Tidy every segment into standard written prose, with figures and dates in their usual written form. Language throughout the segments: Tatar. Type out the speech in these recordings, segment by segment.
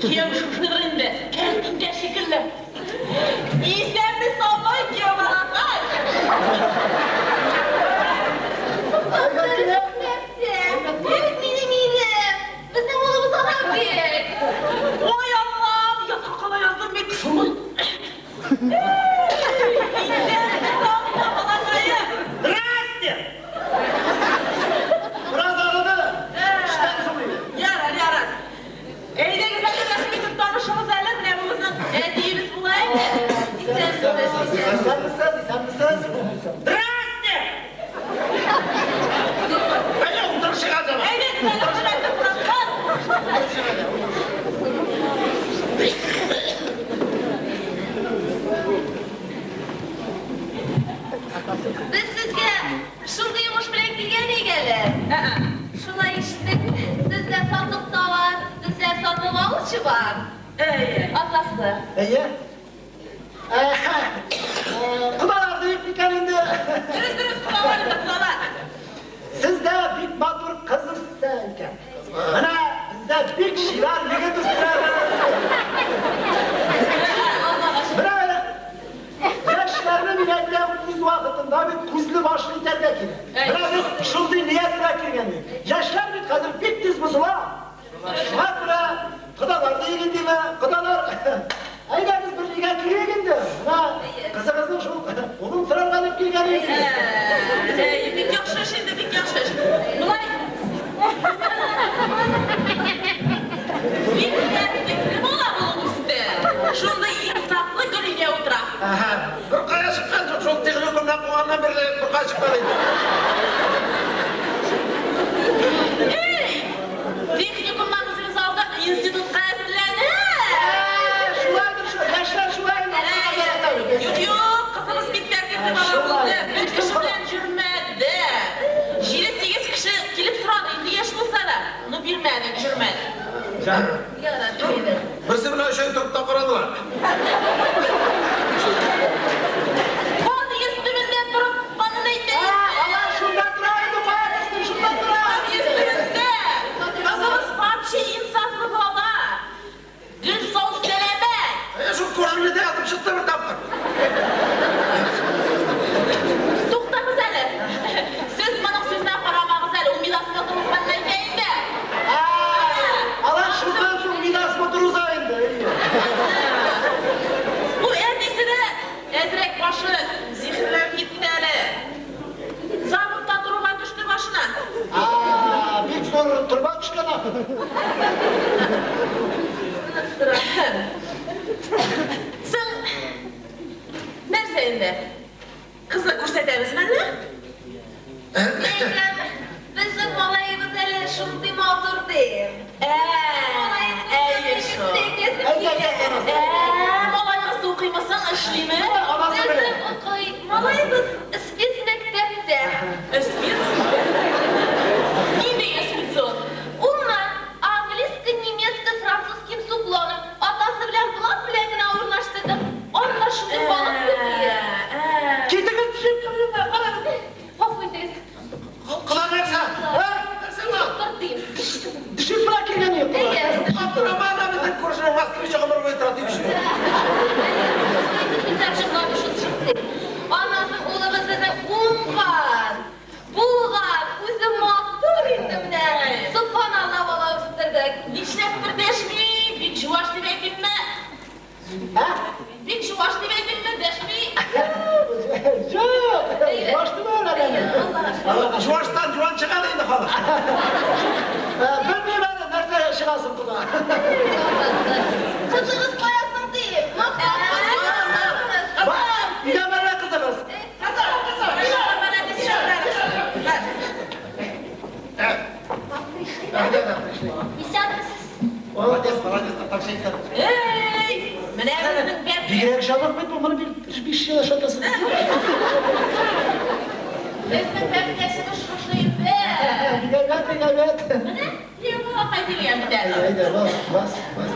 Кияү шушыдыр инде, кәртинкә шикелле. Исәнме-саумы, кияү балакай! Бик минем ирем! Безнең улыбыз ана бит! Ой, Аллам, ятып кала яздым бит. Исәнме-саумы, балакаем! Здрасте! Бераз арыды. Эштән соң иде. Ярар, ярар. Әйдәгез әле, рәхим итеп танышыгыз әле, менә бу безнең әтиебез була инде. Исәнмесез, исәнмесез. Исәнмесез, исәнмесез. Здрасте! Әйдә, утырышыйк әле. Әйдәгез әле, хөрмәтле кунаклар. Утырышыйк әле, утырышыйк. Без сезгә шундый йомыш белән килгән идек әле. Шулай ишеттек, сездә сатык товар, бездә сатып алучы бар. Әйе. Атасы. Әйе. Кодалар диек микән инде? Дөрес, дөрес, кодалар инде, кодалар. Сездә бик матур кыз үсә икән. Менә бездә бик чибәр егет үстерәбез. Менә яшьләрне мин әйтәм, үз вакытында бит күзле башлы итәргә кирәк. Менә без шундый ният белән килгән идек. Яшьләр бит хәзер бик тиз бозыла. Шуңа күрә кодалар диек индеме, кодалар. Әйдәгез бер өйгә килик инде. Менә кызыгызның шул кулын сорарга дип килгән идек. Әйе, бик яхшы эш инде, бик яхшы эш. Болай бик тәртипле бала булып үсте. Шундый инсафлы гел өйдә утыра. Әһә, бер кая чыккан юк, шул техникумнан куганнан бирле бер кая чыкмады инде. Эй, техникумнан үзегез алдык, институтка әзерләнә. Шулайдыр шул, яшьләр шулай инде, укырга ярата бит. Юк, юк, кызыбыз бик тәртипле бала булды. Бер кеше белән йөрмәде. 7-8 кеше килеп сорады, инде яшь булса да. Ну, бирмәдек, йөрмәде. Ярар, әйбәт. Берсе белән өч ай торып та карадылар. Подъезд төбендә торып, аны әйтә. Алар шунда тора инде, кая төшсен, шунда тора. Подъезд төбендә. Кызыбыз вообще инсафлы бала. Гел сау сәламәт. Ә шул күршемне атып чыкты бер тапкыр. Туктагыз әле. Сез моның сүзенә карамагыз әле, ул медосмотр узганны әйтә инде. Алар шуннан соң медосмотр уза инде. Бу әтисе дә әзрәк башы зиһенләнеп китте әле. Заводта труба төште башына. Бик зур торба төшкән ахры. Соң, нәрсә инде? Кызны күрсәтәбезме әллә? Әйтәм, безнең малаебыз әле шундый матур ди. Әйе шул. Малаегыз укыймы соң, эшлиме? Анасы белән. Безнең укый, малаебыз спецмәктәптә. Спец? Нинди спец ул? Улман, английский, немецкий, французским с уклоном. Атасы белән Булат белән генә урнаштырдык. Анда шундый балык күп ие. Китегез төшеп кыргызлар, карагыз. Гафу итегез. Кыла нәрсә? Нәрсә ул? Тор дим. Төшеп белән килгән юк. Әйе. Аптырама безнең күршенең москвич гомер буе тора дип. Аннан соң улыбыз безнең уңган, булган, үзе матур инде менә. Сөбханалла бала үстердек. Нишләптер дәшми, бик җуаш дип әйтимме? Бик җуаш дип әйтимме, дәшми. Юк, юаш түгел әле. Аллага шөкер. Жуаштан жуан чыгады инде халык. Белмим әле, нәрсә чыгасың кода. Кызыгыз кая соң дип. Бар, өйдә менә кызыгыз. Кызым, кызым, менә тиз чыгарыгыз. Исәнмесез. Молодец, молодец, татарча икән. Эй, менә безнең бәбкә. Бигрәк жабык бит бу, моны бер 5 ел ашатасың. Безнең бәбкәсебез шушы инде. Бик әйбәт, бик әйбәт. Менә кияү балакай дигән бит әле. Әйдә, бас, бас, бас.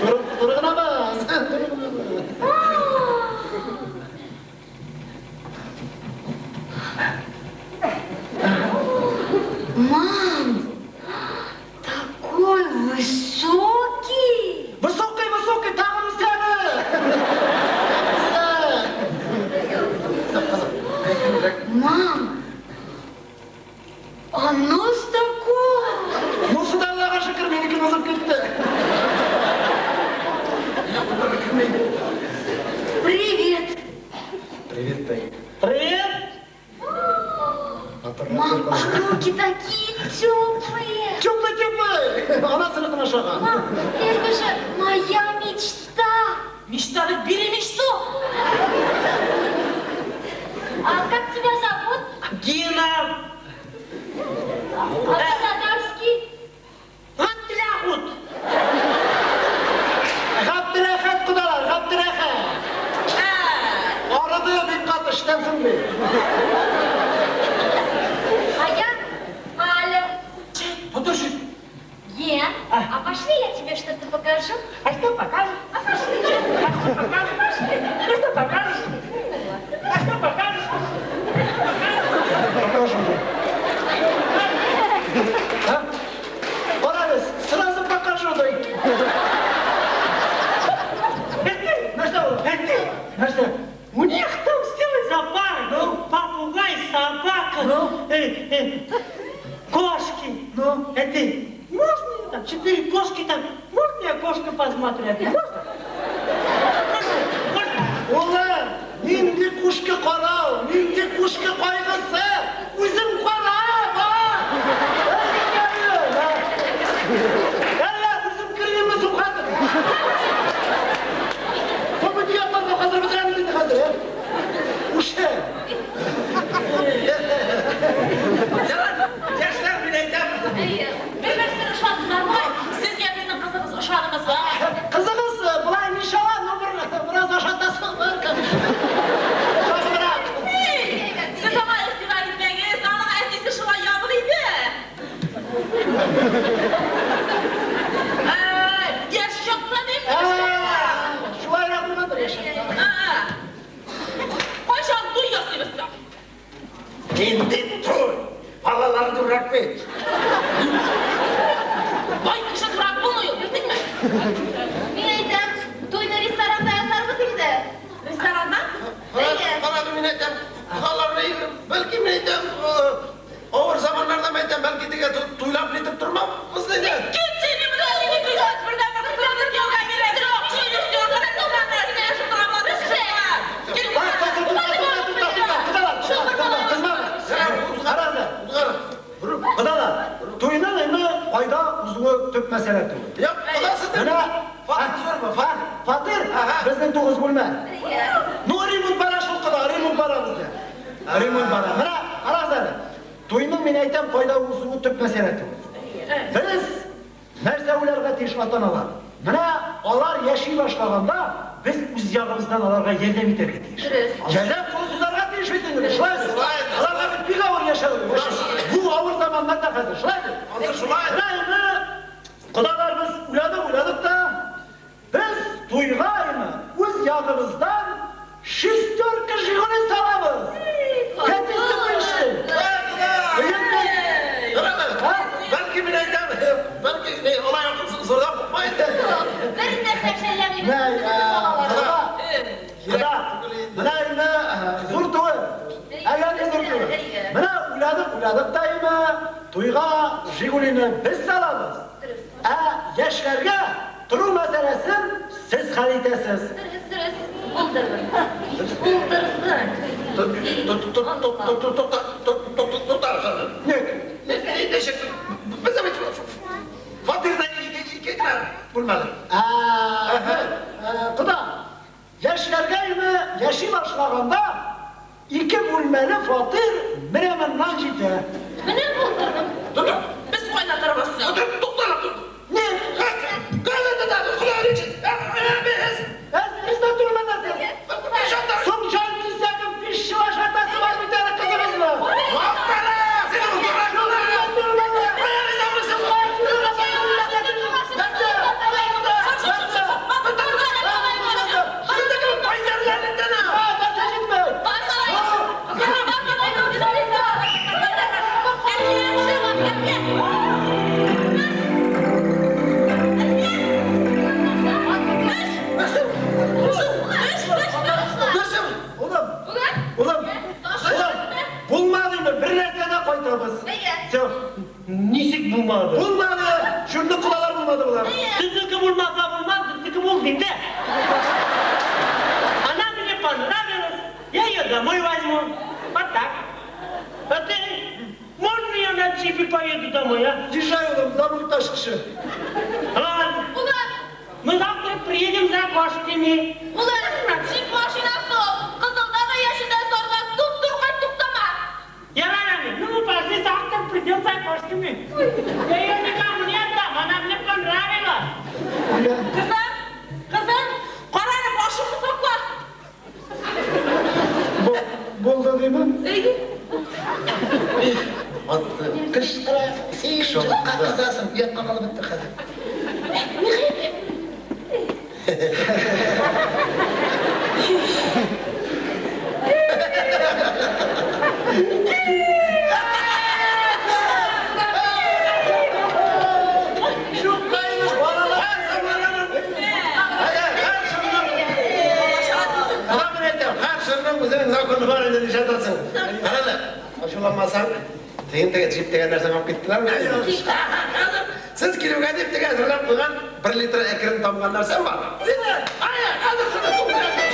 Туры, туры гына бас. Туры гына бас. Мам! А нос такой. Носы да Аллага шөкер, минеке бозып китте. Привет. Привет, Тай. Привет. Мам, а руки такие теплые. Теплый-теплый. Анасыныкын ашаган. Мам, это же моя мечта. Мечта дип бери мечту. А как тебя зовут? Гена. А по-татарски? Габделәхут. Габделәхәт кодалар, Габделәхәт. Арыды бик каты эштән соң бит. А я Аля. Подожди. Ген, а пошли я тебе что-то покажу. А что покажешь? А пошли. А что покажешь? А что покажешь? А что покажешь? Покажу. А? Карагыз, сразу покажу, ди. Нәрсә ул? Нәрсә? У них там целый зоопарк. Ну, попугай, собака, Ну? Кошки. Ну? Это можно я там 4 кошки там? Можно я кошку посмотрю? Можно? Можно? Можно? Улым, нинди кошка карау, нинди кошка кайгысы. Үзем карам, а? Әллә үзем керимме соң хәзер? Күпме ятларга хәзер бетерәм инде хәзер, ә? Уше. Яшьләр, мин әйтәм. Бер-берсен ошадылар ма? Сезгә безнең кызыбыз ошадымы? Кызыгыз болай ничава, но бер бераз ашатасы бар, конечно. Шашыбрак. Сез аңа игътибар итмәгез, аның әтисе шулай ябык иде. Яшь чакта дим. Шулайрак булгандыр яшь чакта. Кайчан туй ясыйбыз соң? Инде туй. Балалар дурак бит. Бай кеше дурак булмый ул, белдеңме? Мин әйтәм, туйны ресторанда ясарбыз инде. Ресторанда? Карады, мин әйтәм, аларны бәлки мин әйтәм, авыр заманнарда мин әйтәм, бәлки теге туйлап нитеп тормабыз инде. Кит сине менә ике кыз бердән-бер кызларны кияүгә бирә. Так, так, тукта, тукта, тукта, тукта, кодалар, тукта, кызма. Карагыз. Кодалар, туйның инде кайда узуы төп мәсьәлә түгел. Юк, кодасы Менә фатир зурмы? Фатир. Фатир Ага. безнең 9 бүлмә. Ну, ремонт бара шул кода, ремонт бара бездә. Ремонт бара. Менә карагыз әле. Туйның мин әйтәм кайда узуы төп мәсьәлә түгел. Без нәрсә уйларга тиеш ата-аналар? Менә алар яши башлаганда без үз ягыбыздан аларга ярдәм итәргә тиеш. Дөрес. Ярдәм кулы сузарга тиеш бит инде. Шулай бит? Шулай. Аларга бит бик авыр яшәү. Бу авыр заманнарда хәзер. Шулай бит? Ансы шулай. Менә инде кодалар без уйладык, уйладык та без туйга инде үз ягыбыздан шестерка Жигули салабыз. Кәтисте бу эшне. Кода. Бәлки мин әйтәм, бәлки не алай зурдан купма инде. Бер нәрсә шәйләмибез. Менә, кода, кода, менә инде зур түгел. Әллә ни зур түгел. Менә уйладык, уйладык та инде туйга Жигулины без салабыз. Ә яшьләргә тору мәсьәләсен сез хәл итәсез. Дөрес, дөрес. Булдырдың. Булдырдың. Тукта. Ник? Ничек? Без бит фатирда ике генә бүлмәле. Кода, яшьләргә инде яши башлаганда 2 бүлмәле фатир менә моннан җитә. Менә булдырдым. Тот, Без кайда торабыз соң? тукта. Ник? Без дә тормадык. Соң җан кисәгем биш ел ашатасы бар бит әле кызыгызны. алабыз. Әйе. Все. Ничек булмады? Булмады. Шундый кодалар булмады болар. Сезнеке булмаса булмас, безнеке булды инде. Она мне понравилась, я ее домой возьму. Вот так. А ты, можно я на джипе поеду домой, а? Езжай, улым, за руль ташкышы. Ладно. Улым, Мы завтра приедем за кошками. улым, джип машинасы ул. Кызылда да яшелдә сарыда туп-туры туктама. Ярар, ну мы пошли, завтра придем за кошками. Я ее никому не отдам, она мне понравилась. Кызым, кызым, кара әле, башыңны сакла. Булды димен. Әйе. Атты. Кычкыра, син юкка кызасың, оятка калып беттек хәзер. Юкка балалар. Һәр чорның Куда әйтәм, һәр чорның үзенең законы бар инде нишләтәсең. Кара әле, ачуланмасаң, теген теге джип дигән нәрсәне алып киттеләр. Сез килүгә дип теге әзерләп куйган 1 литр әкрен тамган нәрсәм бар. Ая, хәзер шуны тутырам.